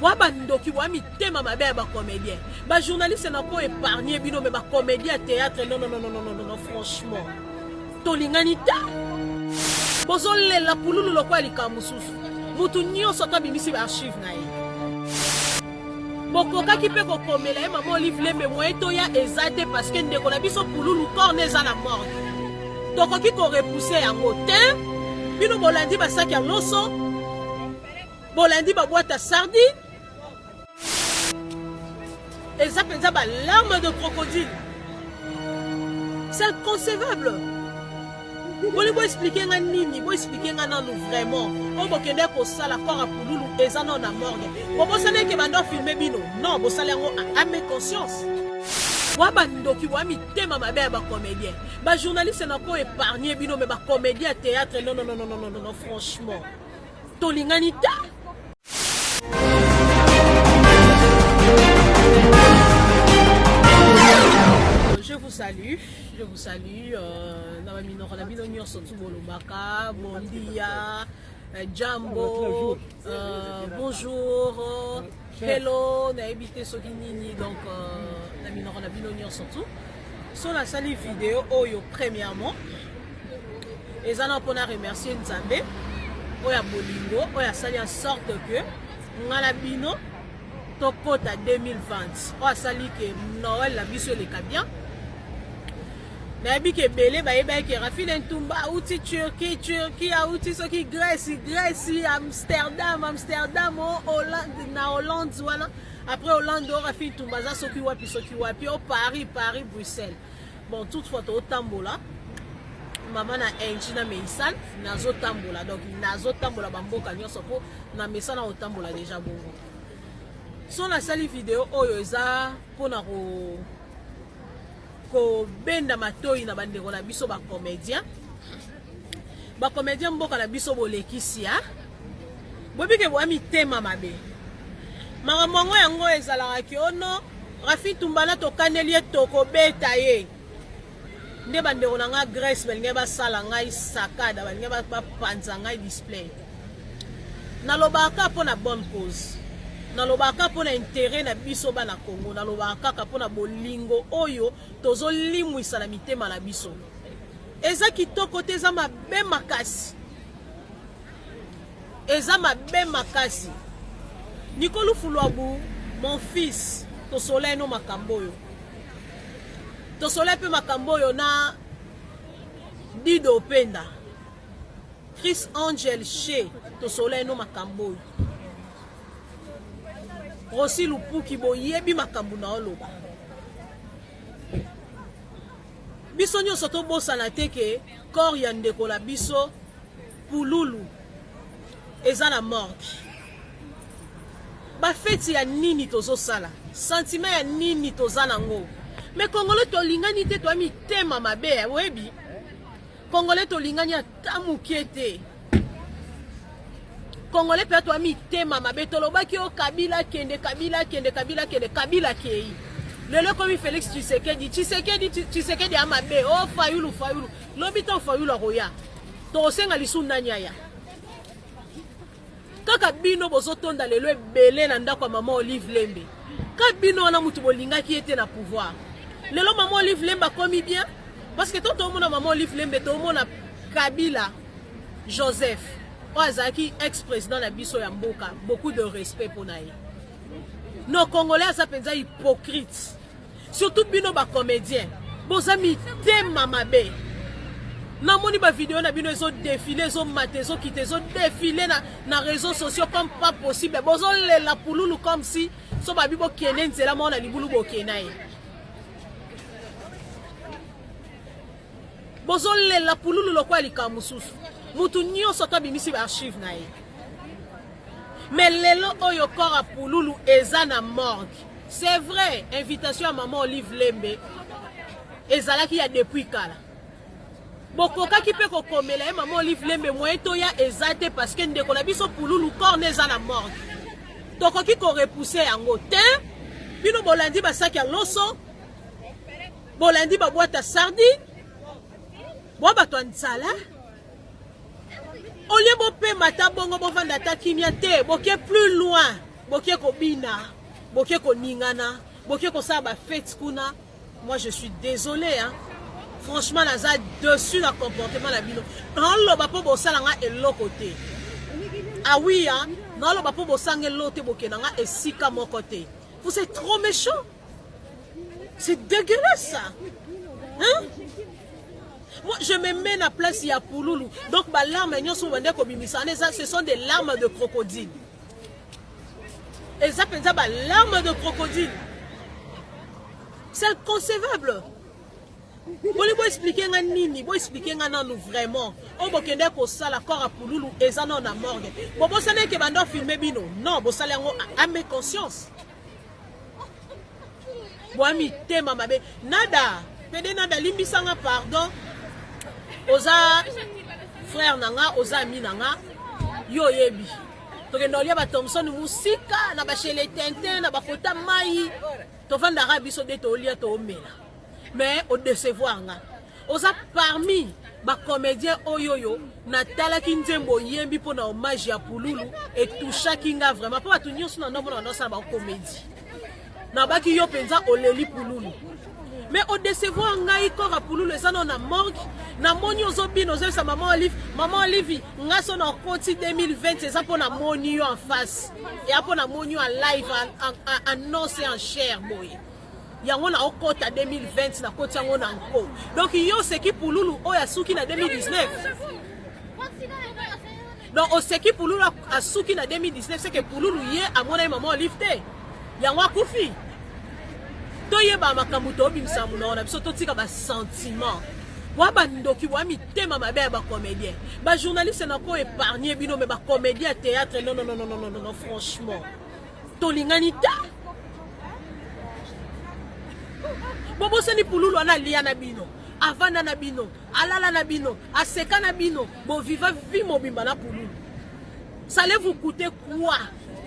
Boa ba ndoki boa mitema mabe ya ba comédien. Ba journaliste na ko épargner bino mais ba comédien ya théâtre non non non non non non franchement. Tolingani ta. Bozolela pululu lokola likambo mosusu. Mutu nyonso ata abimisi ba archive na ye. Bokokaki mpe kokomela ye mama Olive Lembe moyen toya eza te parce que ndeko na biso pululu corps ne eza na morgue. Tokoki ko repousser yango te. Bino bolandi basaki ya loso Bolandi ba boîte ya sardine eza mpenza ba larmes de crocodile. C'est inconcevable. Boli bo expliquer nga nini, bo expliquer nga nanu vraiment. Oyo bokende kosala corps ya pululu eza nano na morgue. Bobosani eke bando filmer bino. Non, bosali yango à âme conscience. Wa ba ndoki wa mitema mabe ya ba comédien. Ba journaliste na ko épargner bino mais ba comédien ya théâtre non non non non non non franchement. Tolingani ta. Je vous salue, je vous salue. Euh, na minoko na bino nyonso tu bolobaka, bon dia, euh, jambo, euh, bonjour, hello, nayebi te soki nini donc euh, na minoko na bino nyonso tu. So nasali video oyo premièrement eza na mpona remercier Nzambe oyo ya bolingo oyo asali en sorte que nga na bino tokota 2020 oyo asali ke Noël na biso eleka bien. Nayebi ke ebele bayebaki ke Rafine Ntumba auti Turquie, Turquie auti soki Grèce, Grèce, Amsterdam, Amsterdam, oh, Hollande, na Hollande wana après Hollande oyo Rafine Ntumba aza soki wapi soki wapi o Paris, Paris, Bruxelles. Bon, toutefois totambola mama na Angie na Meisan nazotambola donc nazotambola bamboka nyonso mpo na mesana kotambola deja bongo. So nasali video oyo eza mpona ko kobenda matoi na bandeko na biso ba comédien ba comédien mboka na biso bolekisi ya bobike boya mitema mabe makambo yango yango ezalaka ke ono Rafi Tumbana tokaneli ye tokobeta ye nde bandeko na ngai Grèce balingi basala ngai sakada balingi bapanza ngai display. Nalobaka mpo na bonne cause, nalobaka mpo na intérêt na biso bana Congo, nalobaka kaka mpo na bolingo oyo tozolimwisa na mitema na biso. Eza kitoko te, eza mabe makasi, eza mabe makasi. Nico Lufuluabu, mon fils, tosola eno makambo oyo, tosola mpe makambo oyo na Dido Openda, Chris Angel She, tosola eno makambo oyo. Rosi Lupuki, boyebi makambo na oloba. Biso nyonso tobosana te ke corps ya ndeko na biso Pululu eza na morgue. Bafeti ya nini tozosala? Sentiment ya nini toza nango? Mais Congolais tolingani te, toya mitema mabe, oyebi? Congolais tolingani ata moke te. Congolais mpe toya mitema mabe, tolobaki yo Kabila kende, Kabila kende, Kabila kende, Kabila kei. Lelo ekomi Félix Tshisekedi, Tshisekedi, Tshisekedi ya mabe, oh Fayulu, Fayulu. Lobi to Fayulu akoya. Tokosenga lisu nani aya? Kaka bino bozotonda lelo ebele na ndako ya mama Olive Lembe. Kaka bino wana mutu bolingaki ye te na pouvoir. Lelo mama Olive Lembe akomi bien parce que to tomona mama Olive Lembe tomona Kabila Joseph oyo azalaki ex-président na biso ya mboka, beaucoup de respect pona ye. No Congolais aza penza hypocrite. Surtout bino ba comédien boza mitema mabe. Namoni ba video na bino ezo défiler, ezo mata, ezo kita, ezo défiler na, na réseaux sociaux comme pas possible. Bozo lela pululu comme si so babi bokende nzela moko na libulu bokenda ye. Bozo lela pululu lokola likambo mosusu. Mutu nyonso ata abimisi ba archive na ye. Mais lelo oyo corps ya pululu eza na morgue. C'est vrai, invitation ya maman Olive Lembe ezalaki ya depuis kala. Bokokaki mpe kokomela ye maman Olive Lembe moyen toya eza te parce que ndeko na biso pululu corps ne eza na morgue. Tokoki ko repousser yango te. Bino bolandi basaki ya loso, bolandi ba boîte ya sardine, boa bato ya nzala. Olie bopema ata bongo bovanda ata kimia te, boke plus loin. Boke kobina, boke koningana, boke kosala ba fete kuna. Moi je suis désolé hein. Franchement naza dessus na comportement na bino. Naoloba mpo bosala nga eloko te. Ah oui hein, naoloba mpo bosanga eloko te bokenda nga esika moko te. Vous êtes trop méchant. C'est dégueulasse ça. Hein? Moi, je me mets na place ya pululu. Donc, ba larmes nyonso bande kobimisa wana eza ce sont des larmes de crocodile. Eza penza ba larmes de crocodile. C'est inconcevable. Boli bo expliquer nga nini? Bo expliquer nga nanu vraiment. Oyo bokende kosala corps ya pululu eza nano na morgue. Bobosana eke bando filmer bino. Non, bosala yango à mes conscience. Bwa mitema mabe. Nada, pede nada limbisa nga pardon. Oza frère na nga, oza ami na nga. Yo oyebi. Tokende olia ba Thomson musika na ba chez les Tintin na ba kota mai. Tovandaka biso de tolia toomela. Mais o décevoir nga. Oza parmi ba comédien oyo oyo natalaki nzembo oyembi mpo na hommage ya pululu etouchaki nga vraiment mpo bato nyonso na ndomona bandosala ba comédie nabaki yo mpenza oleli pululu mais odecevoir ngai corps ya pululu eza nao na morgue namoni ozobina ozoyebisa mama olive mama olive nga so nakoti 2020 eza mpo namoni yo en face eya mpo namoni yo en live en os et en chair boye yango na okota 2020 nakoti yango na nko donc yo oseki pululu oyo asuki na 2019 donc oseki pululu asuki na 2019 seke pululu ye amonaki mama olive te yango akufi toyeba makambo tobimisa monoko na biso totika basentiment bwa bandoki bwa mitema mabe ya bacomédien bajournaliste nako épargne bino me bacomédien ya théâtre non non non non non non franchement tolingani te bobosani pululu wana alia na bino avanda na bino alala na bino aseka na bino boviva vie mobimba na pululu ça allait vous coûter quoi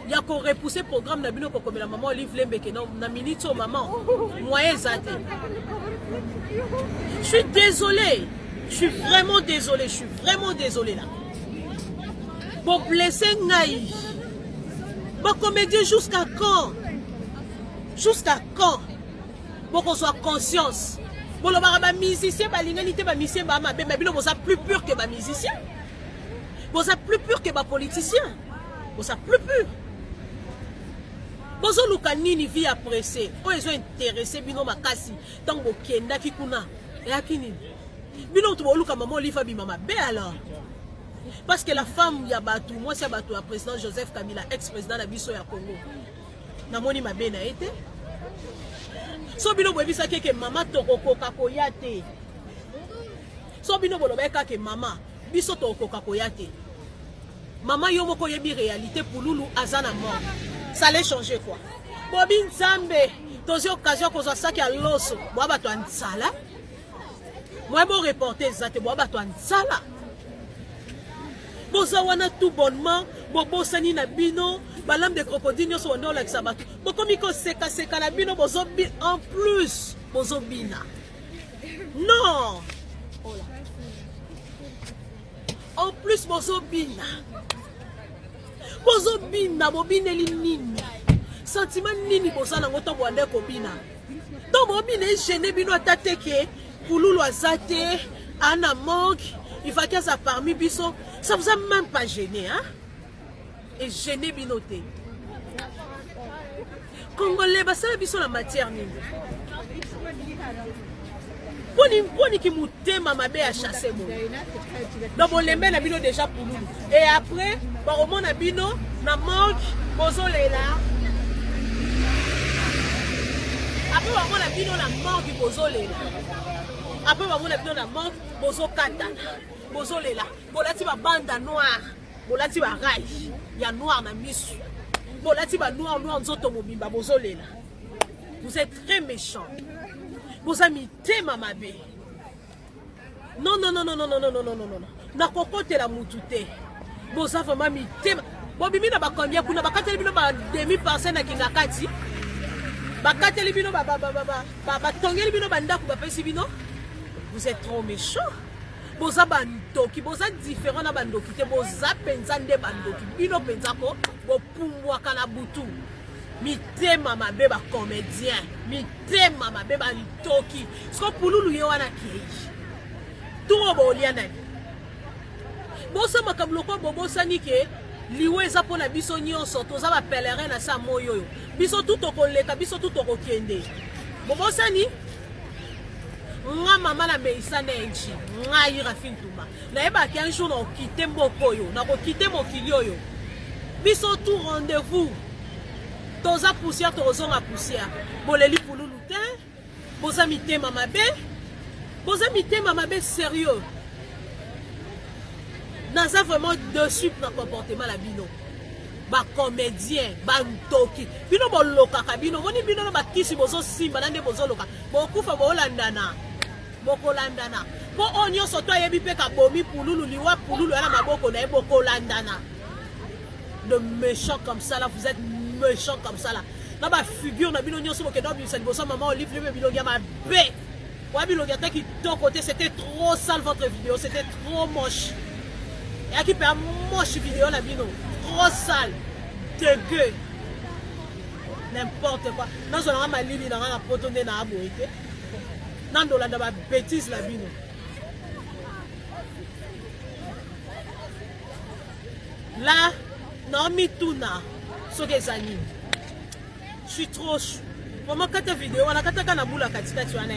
ya korepousser programme na bino kokomela mama olive lembeke na, na minute oyo mama moyen eza te. Je suis désolé, je suis vraiment désolé, je suis vraiment désolé là. Boblesse ngai bacomédien jusqu'à quand? Jusqu'à quand bokozwa conscience? Bolobaka bamusicien balingani te, bamusicien baa mabe, mais bino boza plus pur que bamusicien, boza plus pur que bapoliticien, boza plus pur. Bozoluka nini? Vie ya presse oyo ezo intéresse bino makasi. Ntango bokendaki kuna eyaki nini? Bino moto boluka mama Olive abima mabe alors parce que la femme ya bato, mwasi ya bato ya président Joseph Kabila, ex président na biso ya Congo, namoni mabe na ye te. So bino boyebisaki eke mama tokokoka koya te, so bino bolobaki kaka mama biso tokokoka koya te, mama yo moko oyebi réalité pululu aza na mort, ça allait changer quoi? Bobi nzambe tozwi occasion kozwa saki ya loso, bwa bato ya nzala moye boreporte eza te, bwa bato ya nzala boza wana tout bonnement bobosani na bino balarmes de crocodile nyonso bande olakisa bato, bokomi kosekaseka na bino bozobi en plus bozobina. Non, en plus bozobina, bozobina, bobineli nini? Sentiment nini boza nango ntango bwande kobina? Ntango bobina egêner bino ata te ke pululu aza te ana morgue, ifaki aza parmi biso. Ça vous a même pas gêné hein? Egêner bino te. Congolais basala biso na matière nini? Mponi mponiki motema mabe ya chasse boye? Donc bolembe na bino déjà pululu et après bakomona bino na morgue bozolela. Après bamona bino na morgue bozolela, après bamona bino na morgue bozokatana, bozolela, bolati babanda noir, bolati barai ya noir na misu, bolati banoir noir nzoto mobimba, bozolela. Vous êtes très méchant, boza mitema mabe. Non non non non non non non non non non non, nakokotela mutu te. Boza vraiment mitema. Bobimi na bacombien kuna? Bakateli bino ba demi parcelle na kinga kati, bakateli bino, batongeli bino bandako, bapesi bino. Vous êtes trop méchant, boza bandoki, boza différent na bandoki te, boza mpenza nde bandoki bino mpenza ko. Bopumbwaka na butu. Mitema mabe ba comédien, mitema mabe ba ntoki. Siko pululu ye wana kei. Tungo bolia nani? Bosa makambo lokola bobosani ke liwa eza mpo na biso nyonso, toza ba pèlerin na sa moi oyo. Biso tu tokoleka, biso tu tokokende. Bobosani? Nga mama na Meissa Nenji, ngai Rafine Tumba. Nayebaki un jour nakokite mboka oyo, nakokite mokili oyo. Biso tout rendez-vous. Toza poussière, tokozonga poussière. Boleli pululu te, boza mitema mabe, boza mitema mabe sérieux. Naza vraiment dessus na comportement na bino. Ba comédien, ba ntoki. Bino bolokaka bino, moni bino na bakisi bozosimba na nde bozoloka. Bokufa bolandana. Bokolandana. Po oyo nyonso to ayebi mpe kabomi pululu liwa pululu ya na maboko na ye bokolandana. De méchant comme ça là, vous êtes méchant comme ça là. Na ba figure na bino nyonso bokenda obimisa liboso mama Olive Lembe bilongi ya mabe. Wa bilongi ata kitoko te, c'était trop sale votre vidéo, c'était trop moche. Eyaki mpe moche vidéo na bino, trop sale, dégueu. N'importe quoi. Nazwa nanga malili nanga na poto nde na aboye te. Nandolanda ba bêtises na bino. Là, naomituna soki eza nini. Je suis trop vraiment kata vidéo wana kataka na bula katikati wana.